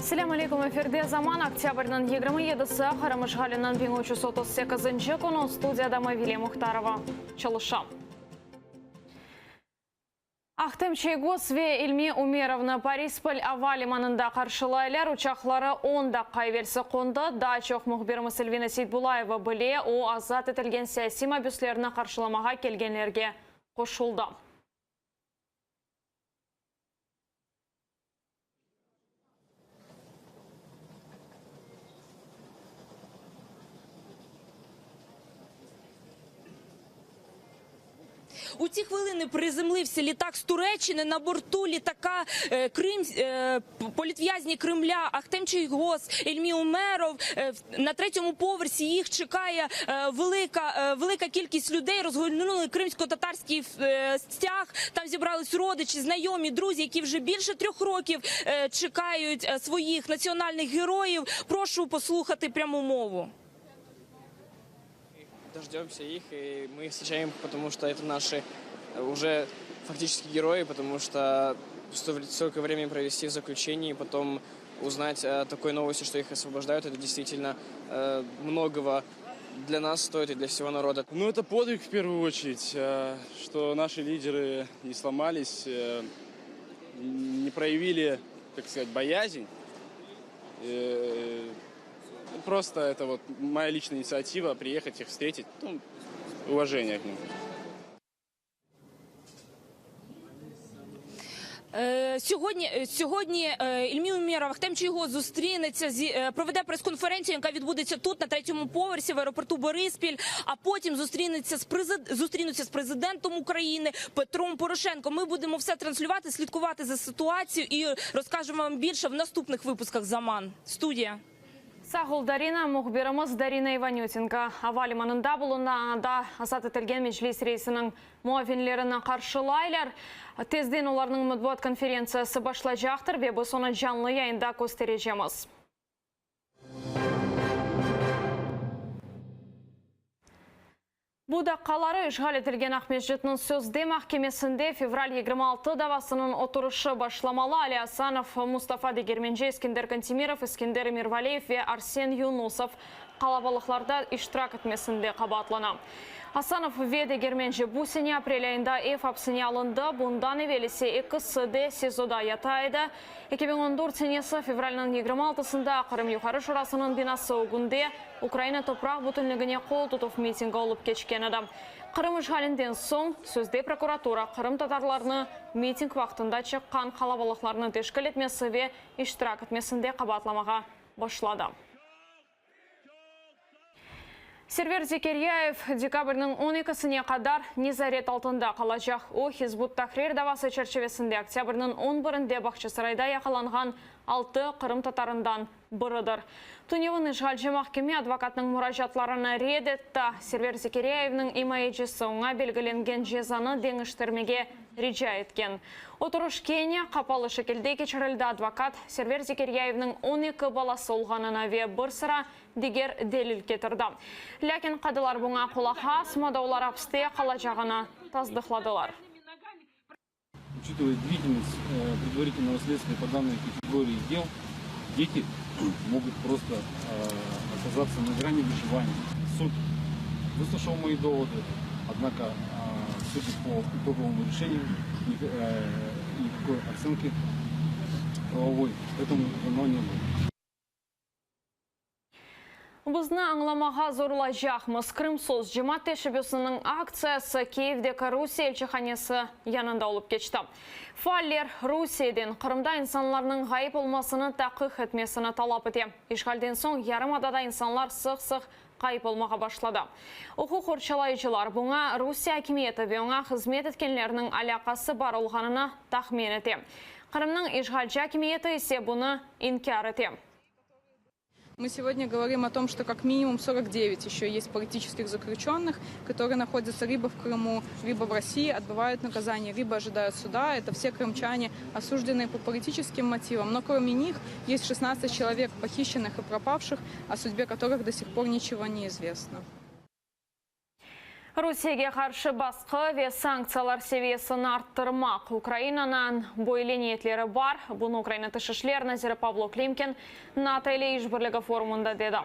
Selâm aleyküm, efirde Zaman, oktâbrniñ 27-si, Qırım işğaliniñ 1338-nci künü, studiyada Mavile Muhtarova çalışa. Ahtem Çiygoz ve İlmi Umerovnı Borispol ava limanında qarşılaylar. Uçaqları on daqqa evelsi qondı. Daa çoq mühbirimiz Elvina Seytbulayeva bile, o, azat etilgen siyasiy mabüslerni qarşılamağa kelgenlerge qoşuldı. У ці хвилини приземлився літак з Туреччини. На борту літака Крим, політв'язні Кремля Ахтем Чийгоз, Ільмі Умеров. На третьому поверсі їх чекає велика, велика кількість людей. Розгорнули кримсько-татарський стяг. Там зібрались родичі, знайомі, друзі, які вже більше 3 років чекають своїх національних героїв. Прошу послухати пряму мову. Дождемся их, и мы их встречаем, потому что это наши уже фактически герои, потому что столько времени провести в заключении, потом узнать о такой новости, что их освобождают, это действительно многого для нас стоит и для всего народа. Ну, это подвиг в первую очередь, что наши лидеры не сломались, не проявили, так сказать, боязнь. Просто это моя личная инициатива, приехать их встретить, уважение к ним. Сьогодні Ільмі Умєров, Ахтем Чийгоз зустрінеться проведе прес-конференцію, яка відбудеться тут, на третьому поверсі в аеропорту Бориспіль, а потім зустрінуться з президентом України Петром Порошенком. Ми будемо все транслювати, слідкувати за ситуацією і розкажемо вам більше в наступних випусках «Заман». Студія. Sağ ol, Дарина. Mühbirimiz Дарина Иванютенко. Ava limanında buluna, anda azat etilgen Meclis reisiniñ muavinlerini qarşılaylar. Tezden olarnıñ matbuat konferentsiyası başlaycaqtır ve biz onı canlı yayında kösterecemiz. Bu daqqaları işğal etilgen Aqmescitniñ sözde mahkemesinde fevral 26 davasınıñ oturışı başlamalı. Ali Asanov, Mustafa Degermenci, Eskender Kantemirov, Eskender Emirvaliyev ve Arsen Yunusov qalabalıqlarda iştirak etmesinde qabaatlana. Asanov ve Degermenci bu sene aprel ayında ev apsine alındı, bundan evel ise ekisi de SİZOda yata edi. 2014 senesi fevralniñ 26-sında Qırım Yuqarı Şurasınıñ binası ögünde Ukraina topraq bütünligine qol tutuv mitingi olıp keçken edi. Qırım işğalinden soñ, sözde prokuratura qırımtatarlarnı miting vaqtında çıqqan qalabalıqlarnı teşkil etmesi ve iştirak etmesinde qabaatlamağa başladı. Server Zekeryayev dekabrniñ on ekisine qadar nezaret altında qalacaq. O, Hizb ut-Tahrir davası çerçivesinde oktâbrniñ on birinde Bağçasarayda yaqalanğan altı qırımtatarından biridir. Tünevin işğalci mahkeme advokatnıñ muracaatlarını red etti. Server Zekeryayevniñ imayecisi oña belgilengen cezanı deñiştirmege rica etken. Oturış kene qapalı şekilde keçirildi, advokat, Server Zekeryayevniñ 12 balası olğanını ve bir sıra diger delil ketirdi. Lâkin qadılar buña qulaq asmadı, olar apiste qalacağını tasdıqladılar. Учитывая длительность предварительного следствия по данной категории дел, дети могут просто оказаться на грани выживания. Суд выслушал мои доводы, однако, судя по итоговому решению, никакой оценки правовой этому дано не было. Bizni añlamağa zorlaycaqmız. Krımsos cemaat teşebbüsiniñ aktsiyası Kiyevdeki Rusiye elçihanesi yanında olıp keçti. Faaller Rusiyeden Qırımda insanlarnıñ ğayıp olmasını taqiq etmesini talap ete. İşğalden soñ yarımadada insanlar sıq-sıq ğayıp olmağa başladı. Uquq qorçalayıcılar buña Rusiye akimiyeti ve oña hızmet etkenlerniñ alâqası bar olğanını tahmin ete. Qırımnıñ işğalci akimiyeti ise bunı inkâr ete. Мы сегодня говорим о том, что как минимум 49 еще есть политических заключенных, которые находятся либо в Крыму, либо в России, отбывают наказание, либо ожидают суда. Это все крымчане, осужденные по политическим мотивам. Но кроме них есть 16 человек, похищенных и пропавших, о судьбе которых до сих пор ничего не известно. Rusiyege qarşı basqı ve sanktsiyalar seviyesini arttırmaq, Ukrainanıñ böyle niyetleri bar. Bunı Ukraina Tış işler naziri Pavlo Klimkin NATO ile işbirligi forumında dedi.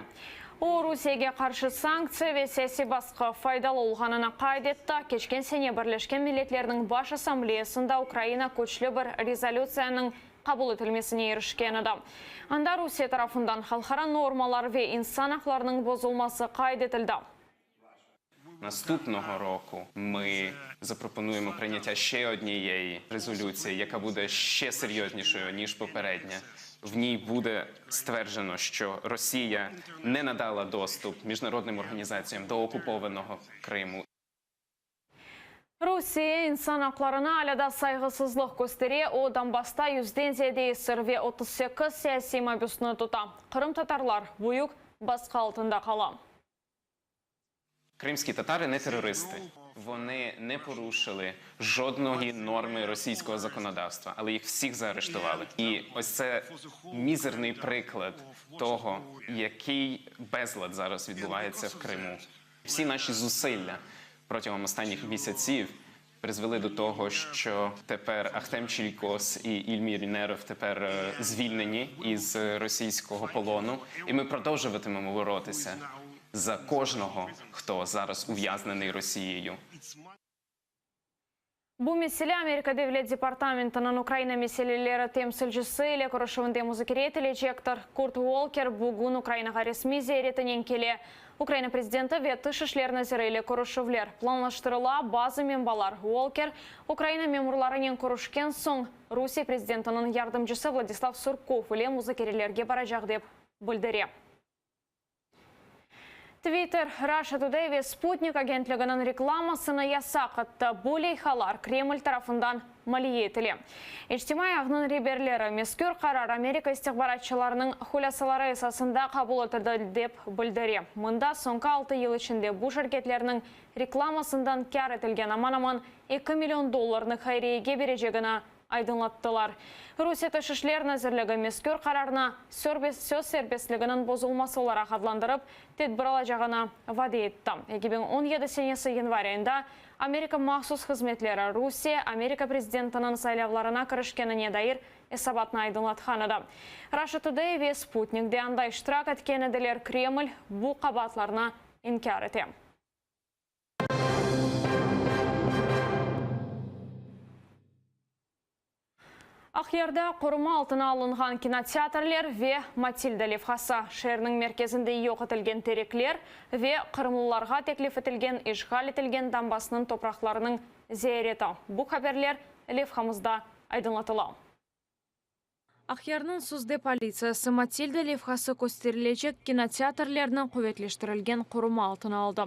O, Rusiyege qarşı sanktsiya ve siyasiy basqı faydalı olğanını qayd etti. Keçken sene Birleşken Milletlerniñ Baş Assambleyasında Ukraina küçlü bir rezolütsiyanıñ qabul etilmesine irişken edi. Anda Rusiye tarafından halqara normalar ve insan aqlarınıñ bozulması qayd etildi. Наступного року ми запропонуємо прийняття ще однієї резолюції, яка буде ще серйознішою, ніж попередня. В ній буде стверджено, що Росія не надала доступ міжнародним організаціям до окупованого Криму. Rusiye insan aqlarına alâ da sayğısızlıq köstere, o, Donbassta yüzden ziyade esir ve 38 siyasiy mabüsni tuta. Qırımtatarlar büyük basqı altında qala. Кримські татари не терористи. Вони не порушили жодної норми російського законодавства, але їх всіх заарештували. І ось це мізерний приклад того, який безлад зараз відбувається в Криму. Всі наші зусилля протягом останніх місяців призвели до того, що тепер Ахтем Чийгоз і Ільмі Умеров тепер е, звільнені із російського полону, і ми продовжуватимемо боротися за кожного, хто зараз ув'язнений Росією. Bu mesele Amerika Devlet departamentiniñ Ukraina meseleleri temsilcisi ile körüşüvinde muzakere etilecektir. Kurt Volker bugün Ukrainağa resmiy ziyaretinen kele. Ukraina prezidenti ve Tış işler naziri ile körüşüvler planlaştırıla. Bazı menbalar Volker Ukraina memurlarınen körüşken soñ Rusiye prezidentiniñ yardımcısı Vladislav Surkov ile muzakerelerge baracaq dep bildire. Twitter, Russia Today ve Sputnik agentliginiñ reklamasını yasaq etti. Bu leyhalar Kreml tarafından maliye etile. İçtimaiy ağnıñ reberleri mezkür qarar Amerika istihbaratçılarınıñ hulâsaları esasında qabul etildi, dep bildire. Mında soñki altı yıl içinde bu şirketlerniñ reklamasından kâr etilgen aman-aman eki million dollarnı hayriyege berecegini aydınlattılar. Rusiye Tış işler nazirligi mezkür qararnı söz serbestliginiñ bozulması olaraq adlandırıp, tedbir alacağını vade etti. 2017 senesi yanvar ayında Amerika mahsus hızmetleri Rusiye Amerika prezidentiniñ saylavlarına kirişkenine dair esabatnı aydınlatqan edi. Russia Today ve Sputnik de anda iştirak etken ediler, Kreml bu qabaatlarnı inkâr ete. Aqyarda qoruma altına alınğan kinoteatrler ve Matilda levhası, şeerniñ merkezinde yoq etilgen terekler ve qırımlılarğa teklif etilgen işğal etilgen Donbassnıñ topraqlarınıñ ziyareti, bu haberler levhamızda aydınlatıla. Aqyarnıñ sözde politsiyası Matilda levhası kösterilecek kinoteatrlerni quvetleştirilgen qoruma altına aldı.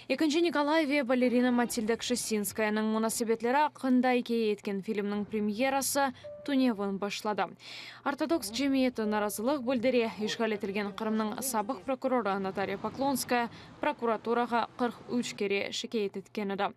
Ekinci Nikolay ve balerina Matilda Kşesinskayanıñ munasebetleri aqqında ikâye etken filmniñ premyerası tünevin başladı. Ortodoks cemiyeti narazılıq bildire, işğal etilgen Qırımnıñ sabıq prokurorı Natalya Poklonskaya prokuraturağa 43 kere şikâyet etken edi.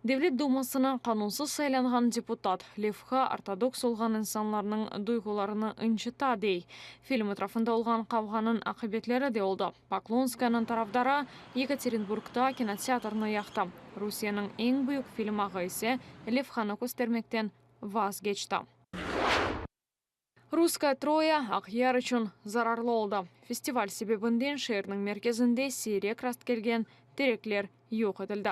Devlet Dumasına qanunsız saylanğan deputat, levha ortodoks olğan insanlarnıñ duyğularını ıncıta, dey. Film etrafında olğan qavğanıñ aqibetleri de oldı. Poklonskayanıñ tarafdarı Yekaterinburgda kinoteatrnı yaqtı, Rusiyeniñ eñ büyük film ağı ise levhanı köstermekten vazgeçti. Russkaya Troya Aqyar içün zararlı oldı. Festival sebebinden şeerniñ merkezinde siyrek rastkelgen terekler yoq etildi.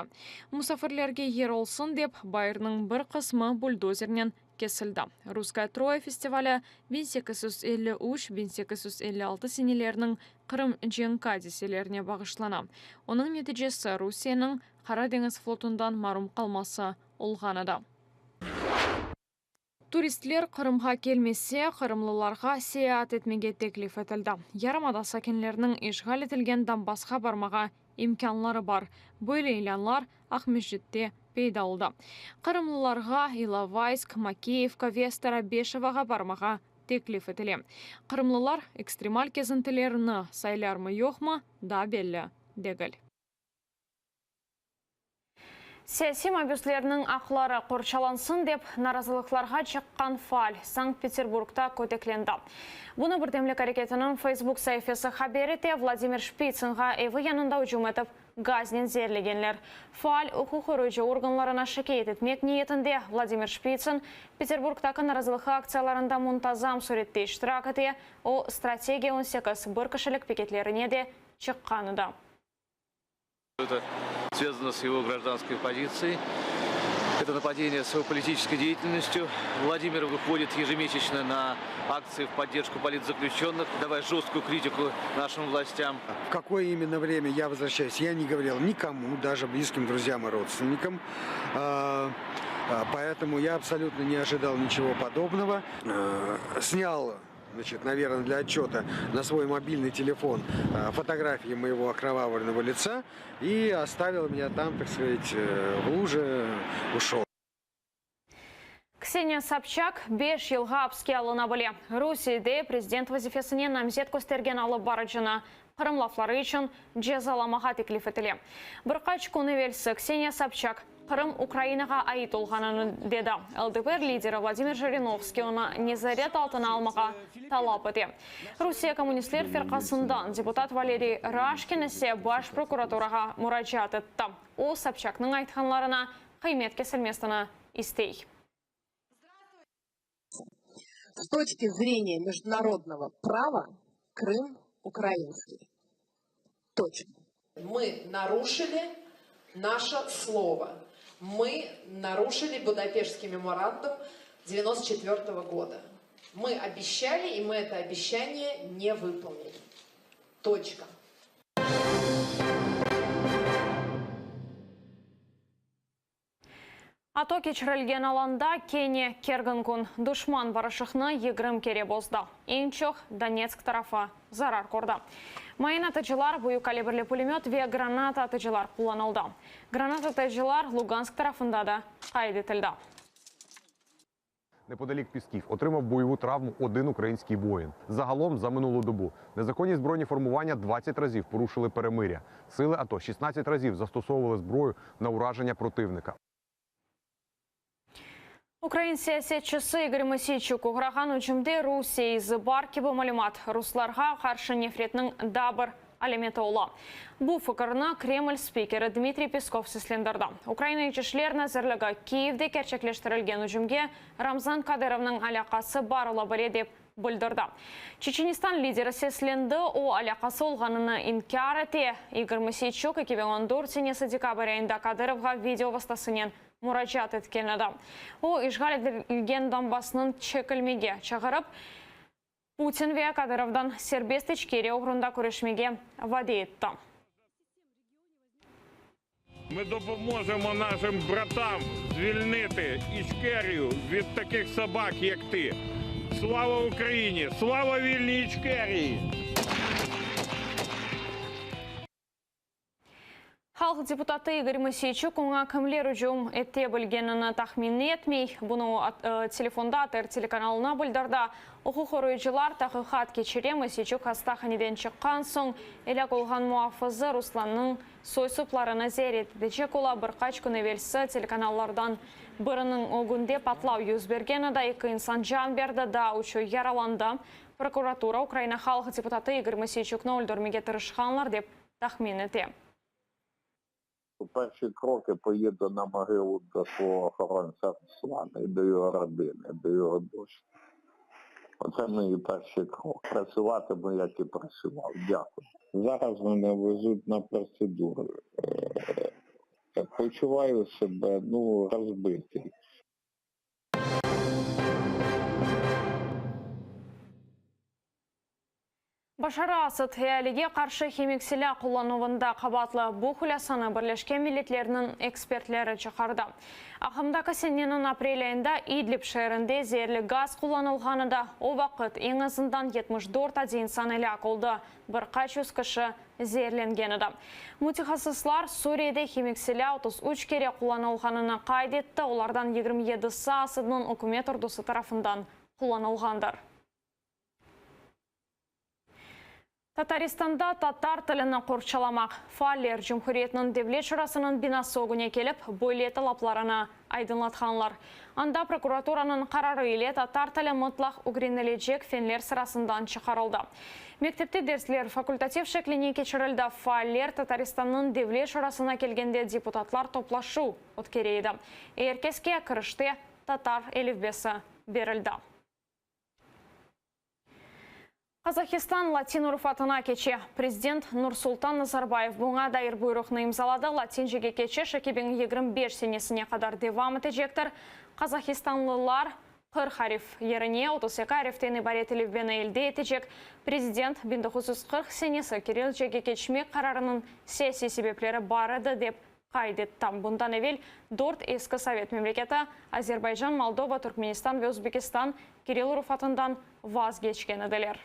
Musafirlerge yer olsun dep, bayırnıñ bir qısmı buldozernen kesildi. Russkaya Troya festivali 1853, 1856 seneleriniñ Qırım cenki adiselerine bağışlana. Onıñ neticesi Rusiyeniñ Qara deñiz flotundan marum qalması olğan edi. Turistler Qırımğa kelmese, qırımlılarğa seyaat etmege teklif etildi. Yarımada sakinleriniñ işğal etilgen Donbassqa barmağa imkânları bar. Böyle ilânlar Aqmescitte peyda oldı. Qırımlılarğa İlovaysk, Makeyevka ve Starobeşevoğa barmağa teklif etile. Qırımlılar ekstremal kezintilerni saylarmı-yoqmı, daa belli degil. Siyasiy mabüslerniñ aqları qorçalansın dep, narazılıqlarğa çıqqan faal Sankt-Peterburgda köteklendi. Bunı Birdemlik areketiniñ Facebook saifesi haber ete. Vladimir Şpitsinğa evi yanında ücüm etip, Gaznen zeerlegenler. Faal uquq qoruyıcı organlarına şikâyet etmek niyetinde. Vladimir Şpitsın Peterburgdaki narazılıq aktsiyalarında muntazam sürette iştirak ete, o, Strategiya 18 bir kişilik piketlerine de çıqqan edi. Это связано с его гражданской позицией. Это нападение с его политической деятельностью. Владимир выходит ежемесячно на акции в поддержку политзаключенных, давая жесткую критику нашим властям. В какое именно время я возвращаюсь, я не говорил никому, даже близким друзьям и родственникам. Поэтому я абсолютно не ожидал ничего подобного. Снял, значит, наверное, для отчета на свой мобильный телефон фотографии моего окровавленного лица и оставил меня там, так сказать, в луже, ушел. Kseniya Sobçak 5 yılğa apske alına bile. Rusiyede prezident vazifesine namzet köstergen alıp barıcını Qırım lafları içün cezalamağa teklif etile. Bir qaç kün evelsi Kseniya Sobçak Qırım Ukrainağa ait olğanını dedi. LDPR lideri Vladimir Jirinovskiy onı nezaret altına almağa talap ete. Rusiye kommunistler firqasından deputat Valeriy Raşkin ise Baş prokuraturağa muracaat etti. O, Sobçaknıñ aytqanlarına qıymet kesilmesini istey. С точки зрения международного права Крым украинский. Точка. Мы нарушили наше слово. Мы нарушили Будапештский меморандум 1994 года. Мы обещали, и мы это обещание не выполнили. Точка. ATO keçirilgen alanda kene kergin kün. Duşman barışıqnı 20 kere bozdı. Eñ çoq Donetsk tarafı zarar kördi. Mayın atıcılar, büyük kalibrli pulemöt ve granata atıcılar qullanıldı. Granata atıcılar Lugansk tarafında da qayd etildi. Неподалік Пісків отримав бойову травму один український воїн. Загалом за минулу добу незаконні збройні формування 20 разів порушили перемир'я. Сили АТО 16 разів застосовували зброю на ураження противника. Ukrain siyasetçisi İgor Mosiyçuk oğrağan ücümde Rusiye izi bar kibi malümat ruslarğa qarşı nefretniñ daa bir alâmeti ola. Bu fikirni Kreml spikeri Dmitriy Peskov seslendirdi. Ukraina İç işler nazirligi Kiyevde kerçekleştirilgen ücümge Ramzan Kadırovnıñ alâqası bar ola bile dep bildirdi. Çeçenistan lideri seslendi, o, alâqası olğanını inkâr ete. İgor Mosiyçuk 2014 senesi dekabr ayında Kadırovğa video vastasınen muracaat etken edi. O, işğal etilgen Donbassnıñ çekilmege çağırıp, Putin ve Kadırovdan serbest İçkeriya oğrunda küreşmege vade etti. Ми допоможемо нашим братам звільнити Ічкерію від таких собак, як ти. Слава Україні! Слава вільній Ічкерії! Halq deputatı İgor Mosiyçuk oña kimler ücüm ete bilgenini tahmin etmey. Bunı o, telefonda ATR telekanalına bildirdi. Uquq qoruyıcılar taqiqat keçire, Mosiyçuk hastahaneden çıqqan soñ elâk olğan muafızı Ruslannıñ soy-soplarını ziyaret etecek ola. Bir qaç kün evelsi telekanallardan biriniñ ögünde patlav yüz bergen edi, eki insan can berdi, daa üçü yaralandı. Prokuratura Ukraina halq deputatı İgor Mosiyçuknı öldürmege tırışqanlar, dep tahmin ete. Перші кроки поїду на могилу до свого охоронця Руслана і до його родини, до його дочки. Оце мої перші кроки. Працюватиму, як і працював. Дякую. Зараз мене везуть на процедури. Почуваю себе ну, розбитий. Başar Asad ealige qarşı himik silâ qullanuvında qabaatlı. Bu hulâsanı Birleşken Milletlerniñ ekspertleri çıqardı. Aqımdaki seneniñ aprel ayında İdlib şeerinde zeerli gaz qullanılğanında o vaqıt eñ azından 74 adiy insan elâk oldı, bir qaç yüz kişi zeerlengen edi. Mütehassıslar Suriyede himik silâ 33 kere qullanılğanını qayd etti, olardan 27si Asadnıñ ükümet ordusı tarafından qullanılğandır. Tataristanda tatar tilini qorçalamaq. Faaller Cumhuriyetniñ Devlet Şurasınıñ binası ögüne kelip, böyle talaplarını aydınlatqanlar. Anda prokuraturanıñ qararı ile tatar tili mıtlaq ögrenilecek fenler sırasından çıqarıldı. Mektepte dersler fakultativ şekline keçirildi. Faaller Tataristannıñ Devlet Şurasına kelgende deputatlar toplaşuv ötkere edi. Er keske kirişte tatar elifbesi berildi. Qazahistan latin urufatına keçe. Prezident Nursultan Nazarbayev buña dair buyruqnı imzaladı. Latincege keçiş 2025 senesine qadar devam etecektir. Qazahistanlılar 40 arif yerine 32 ariften ibaret elifbeni elde etecek. Prezident, 1940 senesi kirilcege keçmek qararınıñ siyasiy sebepleri bar edi, dep qayd etti. Bundan evel dört eski sovet memleketi, Azerbaycan, Moldova, Turkmenistan ve Özbekistan kirill urufatından vazgeçken ediler.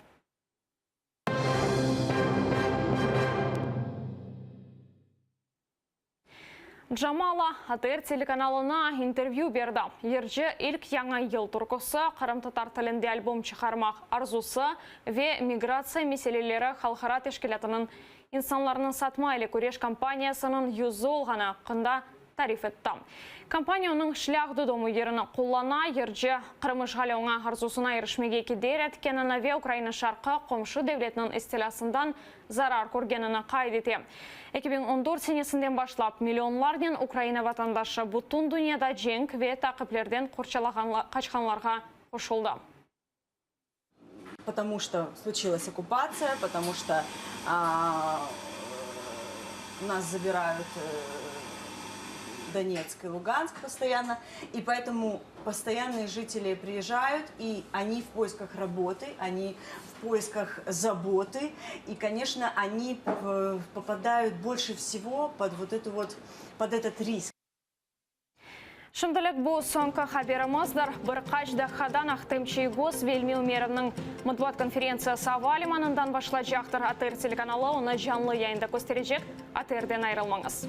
Jamala ATR telekanalına intervyü berdi. Yırcı ilk Yañı yıl türküsi, qırımtatar tilinde albom çıqarmaq arzusı ve migratsiya meseleleri halqara teşkilâtınıñ İnsanlarnı satma ile küreş kampaniyasınıñ yüzü olğanı aqqında tarif etti. Kampaniya onıñ Şlâh dodomu yırını qullana, yırcı, Qırım işğali oña arzusına irişmege keder etkenini ve Ukraina şarqı qomşu devletniñ istilâsından zarar körgenini qayd ete. 2014 senesinden başlap millionlarnen Ukraina vatandaşı bütün dünyada cenk ve taqiplerden qaçqanlarğa qoşuldı. Потому что случилась оккупация, потому что нас забирают Донецк и Луганск постоянно, и поэтому постоянные жители приезжают, и они в поисках работы, они в поисках заботы, и, конечно, они попадают больше всего под вот эту вот, под этот риск. Şimdilik bu soñki haberimizdir. Bir qaç daqiqadan Ahtem Çiygoz ve İlmi Ümerovnıñ matbuat konferentsiyası ava limanından başlacaqtır. ATR telekanalı onı canlı yayında kösterecek. ATRden ayırılmañız.